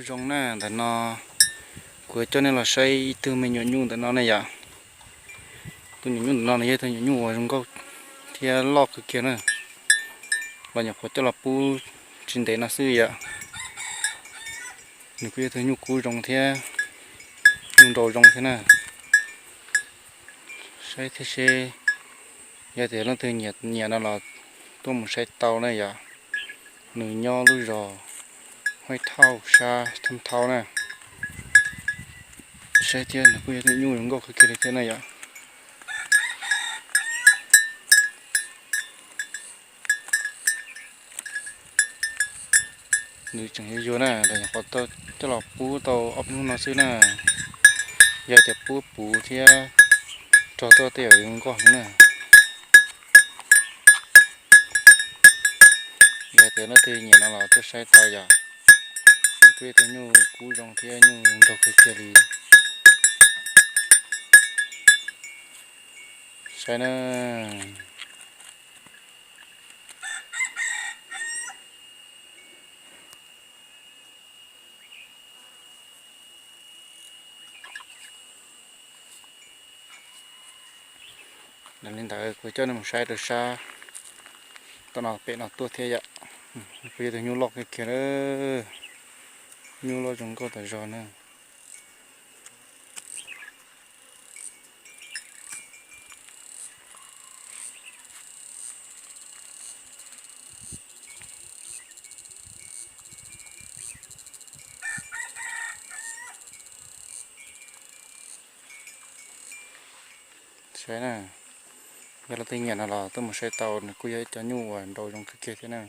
Zoo na, ntawm no kuv coj nej los saib ib tug me nyuam nyuj ntawm no ne yom. Tus nyuam nyuj ntawm no nws yog ib tug nyuam nyuj uas zoo nkauj thiab loj kawg kiag na. Los nyuam qhuav coj los pub tsis ntev no xwb yom. Nws kuj yog ib tug nyuj kub zoo thiab nyuj nrau zoo thiab na. Saib thiab seb, yog tias leej twg nyiam no los tuaj mus saib tau na yom. Nws nyob lub zos Huaib Thauj sab Thaj Thau na. Saib thiab, nws kuj yog tus nyuj zoo nkauj kawg kiag li thiab na yom. Nws tseem yuag yuag na, los nyuam qhuav coj los pub tau ob peb hnub no xwb na. Yog tias pub puv thiab rog tuaj tej yam zoo nkauj heev na. Yog tias leej twg nyiam no los tuaj saib tau yom. Nws kuj yog tus nyuj kub zoo thiab nyuj zoo nraug kawg kiag li. Saib na. Yog li ntawd kuv coj nej mus saib rau sab tom no pem no tuaj thiab yom. Kuj yog tus nyuj loj kawg kiag, nyuj loj zoo nkauj tas zog na. Saib na, yog leej twg nyiam no los tuaj mus saib tau, nws kuj yog ib cov nyuj uas nrau zoo kawg kiag thiab na.